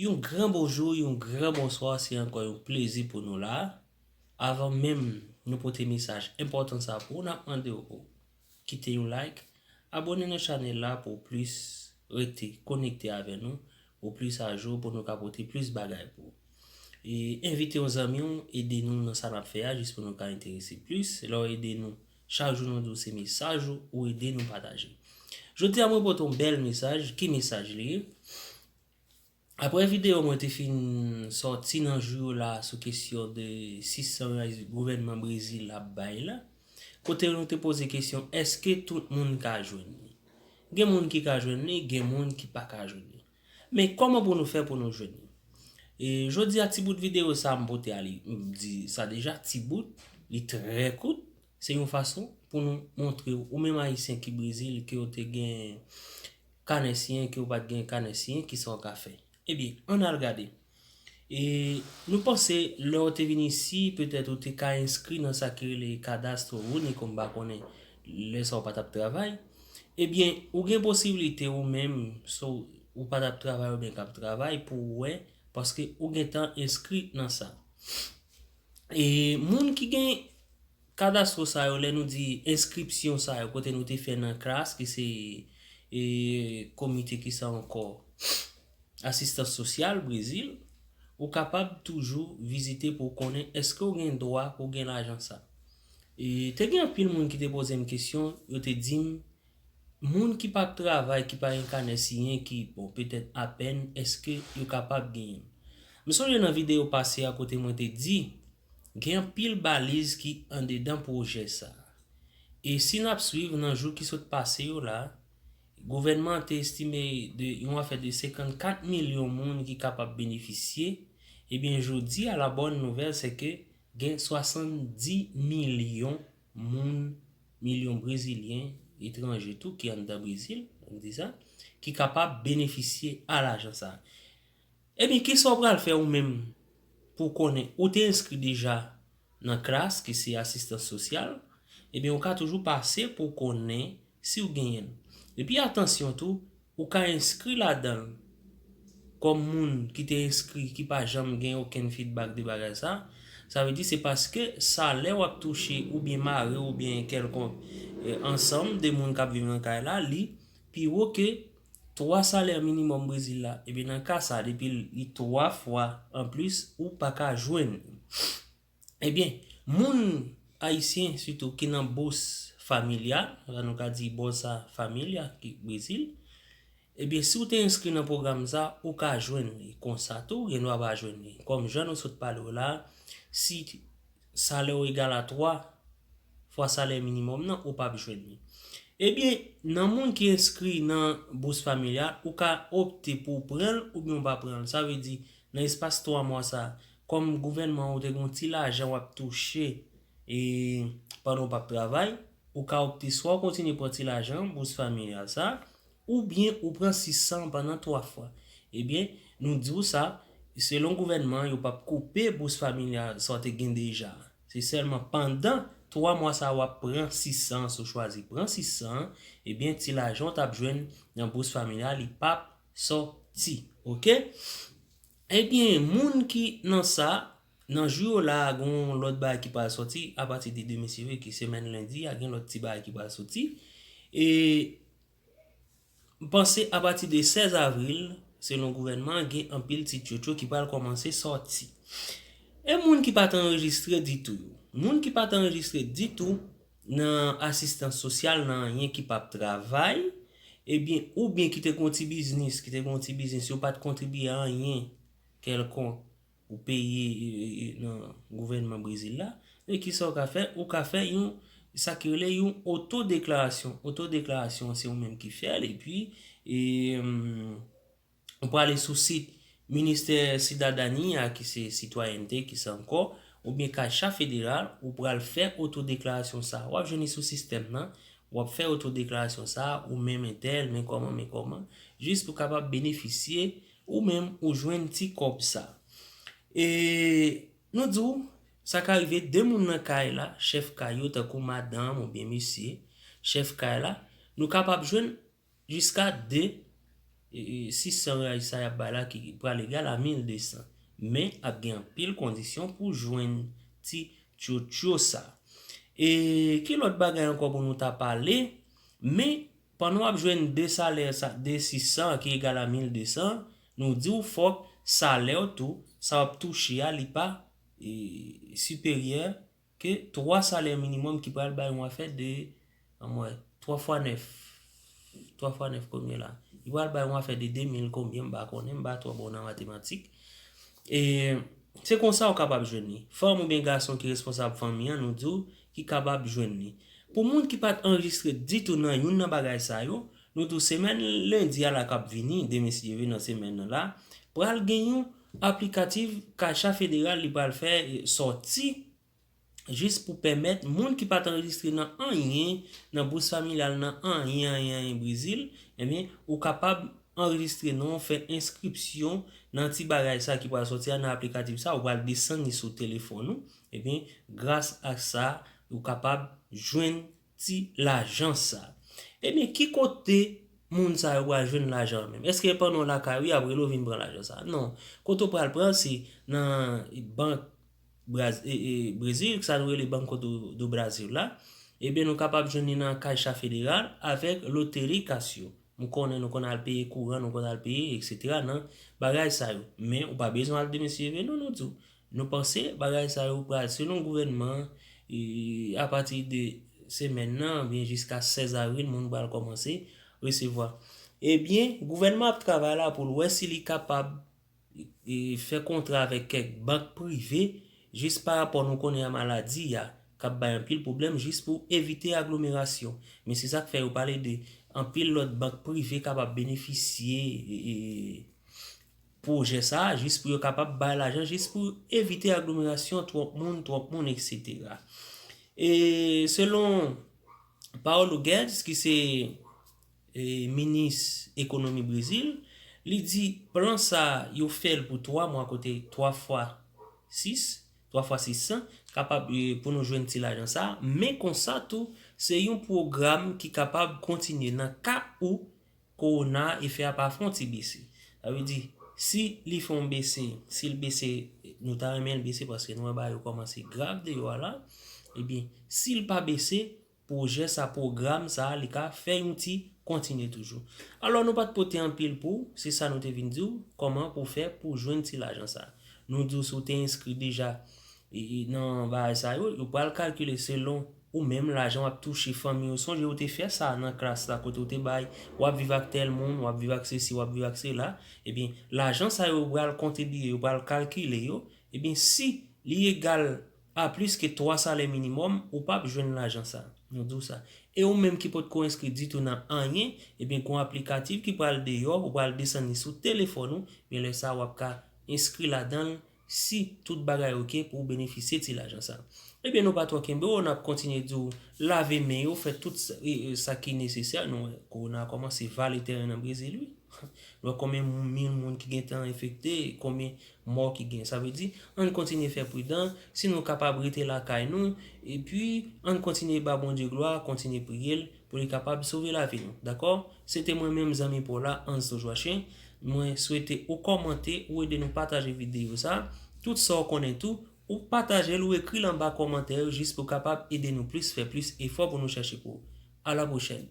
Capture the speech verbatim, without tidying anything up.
Yon gran bonjou, yon gran bonswa, se ankò yon plezi pou nou la. Avan menm nou pote mesaj enpòtan sa pou ou, n ap mande w pou kite yon like, abòne nan chanèl la pou w plis rete konekte avè nou, pou w plis ajou, pou nou ka pote plis bagay pou ou. E envite yon zanmi w ede nou nan sa n ap fè a, jis pou nou ka enterese plis. Lè w ede nou, chak jou nou di w se mesaj ou, ou ede nou pataje. Jodi a, mwen pote yon bèl mesaj. Ki mesaj li ye? Apre videyo mwen te fin sòti nan jou yo la sou kesyon de sis san gouvènman Brezil ap bay la, kote nou te poze kesyon, èske tout moun ka jwenn li? Gen moun ki ka jwenn li, gen moun ki pa ka jwenn li. Men kòman pou nou fè pou nou jwenn li? E jodi a, ti bout videyo sa m pote a li, m di sa deja, ti bout, li trè kout. Se yon fason pou nou montre w, ou menm Ayisyen ki Brezil, ke w te gen kanè siyen, ke w pa t gen kanè siyen, kisa w ka fè. Ebyen, ann al gade. E nou panse, lè w te vin isi, petèt ou te ka enskri nan sa ki rele cadastre único, m pa konnen lè sa w pa t ap travay. Ebyen, ou gen posiblite ou menm, so, ou pa t ap travay oubyen k ap travay, pou w wè, paske ou gentan enskri nan sa. E moun ki gen cadastre sa yo, lè nou di enskripsyon sa yo, kote nou te fè nan CRAS, ki se, e, komite ki sa ankò, asistans sosyal Brezil, ou kapab toujou vizite pou w konnen èske w gen dwa pou w gen lajan sa. E te gen anpil moun ki te poze m kesyon, yo te di m, moun ki p ap travay, ki pa gen kanè siyen, ki, bon, petèt apèn, èske yo kapab genyen l? M sonje nan videyo pase a kote mwen te di, gen anpil baliz ki andedan pwojè sa a. E si n ap swiv nan jou ki sot pase yo la, gouvènman an te estime de yon afè de senkannkat milyon moun ki kapab benefisye. Ebyen, jodi a, la bòn nouvèl, se ke gen swasanndis milyon moun, milyon Brezilyen, etranje tou, ki anndan Brezil, ann di sa, ki kapab benefisye a lajan sa a. Ebyen, kisa w pral fè ou menm pou w konnen ou te enskri deja nan CRAS, ki se asistans sosyal? Ebyen, ou ka toujou pase pou w konnen si w genyen l. Epi atansyon tou, ou ka enskri ladan l kòm moun ki te enskri, ki pa janm gen okenn feedback de bagay sa. Sa vle di se paske salè w ap touche oubyen mare oubyen kèlkonk, eh, ansanm de moun k ap viv nan kay la, li pi wo ke twa salè minimòm Brezil la. Ebyen, nan ka sa, depi li twa fwa anplis, ou pa ka jwenn. Ebyen, moun ayisyen sitou ki nan bous familyal, sa nou ka di Bolsa Família ki Brezil, ebyen, si w te enskri nan pwogram sa, ou ka jwenn li. Konsa tou, ou gen dwa pa jwenn li. Kòm jan nou sot pale w la, si salè w egal a twa fwa salè minimòm nan, ou p ap jwenn li. Ebyen, nan moun ki enskri nan bous familyal, ou ka opte pou w pran l oubyen w pa pran l. Sa vle di, nan espas twa mwa sa, kòm gouvènman an ou te gen yon ti lajan w ap touche, e, pandan w p ap travay, ou ka opte swa w kontinye pran ti lajan bous familyal sa, oubyen ou pran sis san pandan twa fwa. Ebyen, nou di w sa, selon gouvènman an, yo p ap koupe bous familyal sa w te gen deja. Se sèlman pandan twa mwa sa a w ap pran sis san, si w chwazi pran sis san, ebyen, ti lajan w t ap jwenn nan bous familyal, li p ap sòti. Oke? Ebyen, moun ki nan sa, nan jou yo la, gen yon lòt bagay ki pral sòti, apati de demen, se vre ke semèn lendi a, gen lòt ti bagay ki pral sòti. E m panse apati de sèz avril, selon gouvènman an, gen anpil ti tchotcho ki pral kòmanse sòti. E moun ki pa t anrejistre ditou yo? Moun ki pa t anrejistre ditou nan asistans sosyal, nan anyen, ki p ap travay, ebyen, oubyen ki te gen yon ti biznis, ki te gen yon ti biznis, yo pa t kontribye anyen kèlkonk pou peye, e, e, e, nan gouvènman Brezil la. E kisa w ka fè? Ou ka fè yon, sa ki rele yon otodeklarasyon. Otodeklarasyon an, se ou menm ki fè l, epi, e, hum, ou prale sou sit Ministè Sidadani a, ki se sitwayènte, ki se ankò, oubyen Caixa Federal, ou pral fè otodeklarasyon sa a. W ap jwenn li sou sistèm nan, w ap fè otodeklarasyon sa a, ou menm entèl, men kòman, men kòman, jis pou kapab benefisye, ou menm, ou jwenn ti kòb sa. E nou di w, sa ka rive de moun nan kay la, chèf kay yo, tankou madanm oubyen mesye, chèf kay la, nou kapab jwenn jiska de e, e, sis san riyal sa y ap bay la ki pral egal a mil de san. Men, ap gen anpil kondisyon pou jwenn ti tchotcho sa. E ki lòt bagay ankò pou nou ta pale? Men, pandan w ap jwenn de salè sa, de sis san ki egal a mil de san, nou di w fòk salè w tou, sa w ap touche a, li pa, e, siperyè ke twa salè minimòm ki pral bay yon afè de, ann wè, twa fwa nèf. Twa fwa nèf konbyen la? Li pral bay yon afè de de mil konbyen, m pa konnen, m pa twò bon nan matematik. E se konsa w kapab jwenn li. Fanm oubyen gason ki responsab fanmi an, nou di w, ki kapab jwenn li. Pou moun ki pa t anrejistre ditou nan youn nan bagay sa yo, nou di w semèn lendi a la k ap vini, demen si Dye vle nan semèn nan la, pral gen yon aplikatif Caixa Federal li pral fè, e, sòti jis pou pèmèt moun ki pa t anrejistre nan anyen, nan bous familyal, nan anyen, anyen, anyen Brezil, ebyen, ou kapab anrejistre non, fè enskripsyon nan ti bagay sa ki pral sòti a nan aplikatif sa, ou pral desann li sou telefòn ou, ebyen, gras a sa, ou kapab jwenn ti lajan sa. Ebyen, ki kote moun sa yo pral jwenn lajan an menm? Èske pandan w lakay ou, y ap rele w vin pran lajan sa? Non. Kote w pral pran, se nan bank Braz-, e, e, Brezil, sa nou rele Banco do, do Brasil la. Ebyen, nou kapab jwenn li nan Caixa Federal avèk Loterie Caixa. M konnen nou konn al peye kouran, nou konn al peye, etsetera nan bagay sa yo. Men, ou pa bezwen al demen si Dye vle, non, nou di w. Nou panse bagay sa yo pral, selon gouvènman, e, apati de semèn nan, oubyen jiska sèz avril, moun pral kòmanse resevwa. Ebyen, gouvènman ap travay la pou l wè si li kapab, e, fè kontra avèk kèk bank prive, jis pa rapò nou konnen a maladi a, k ap bay anpil pwoblèm, jis pou evite aglomerasyon. Men se sa k fè yo pale de anpil lòt bank prive kapab benefisye, e, e, pwojè sa a, jis pou yo kapab bay lajan, jis pou evite aglomerasyon, twòp moun, twòp moun, etsetera. E selon Paulo Guedes, ki se, e, minis ekonomi Brezil, li di plan sa a, yo fè l pou twa mwa, kote twa fwa sis, twa fwa sis san, kapab, e, pou nou jwenn ti lajan sa a. Men konsa tou, se yon pwogram ki kapab kontinye nan ka ou kowona efè a pa fè yon ti bese. Sa vle di, si li fè yon bese, si l bese, nou ta renmen l bese paske nou wè bagay yo kòmanse grav deyò a la, ebyen, si l pa bese, pwojè sa, pwogram sa, li ka fè yon ti kontinye toujou. Alò, nou pa t pote anpil pou w, se sa nou te vin di w, kòman pou w fè pou w jwenn ti lajan sa. Nou di w si w te enskri deja, e, e, nan bagay sa yo, yo pral kalkile selon ou menm lajan w ap touche fanmi yo. Sonje ou te fè sa nan klas la, kote w te bay, w ap viv ak tèl moun, w ap viv ak sesi, w ap viv ak sela, ebyen, lajan sa yo pral kontribye, yo pral kalkile yo, ebyen, si li egal a plis ke twa salè minimòm, ou p ap jwenn lajan sa. Nou di w sa. E ou menm ki potko enskri ditou nan anyen, ebyen, gon aplikatif ki pral deyò, ou pral desann li sou telefòn ou, men lè sa a w ap ka enskri ladan l si tout bagay oke pou w benefisye ti lajan sa. Ebyen, nou pa twò kenbe w, n ap kontinye di w lave men yo, fè tout sa, e, e, sa ki nesesè. Nou wè, kowona a kòmanse vale teren nan Brezil, wi. Nou wè konbyen mil moun ki gentan enfekte, konbyen mò ki gen. Sa vle di, ann kontinye fè pridan, si nou kapab rete lakay nou, epi ann kontinye ba Bondye glwa, kontinye priye l pou li kapab sove lavi nou. Dakò? Se te mwen menm zanmi pa w la, Anzo Joachim. Mwen swete ou kòmante, ou ede nou pataje videyo sa. Tout sa w konnen tou, ou pataje l, ou ekri l anba kòmantè yo jis pou kapab ede nou plis, fè plis efò pou nou chèche pou ou. A la pwochèn.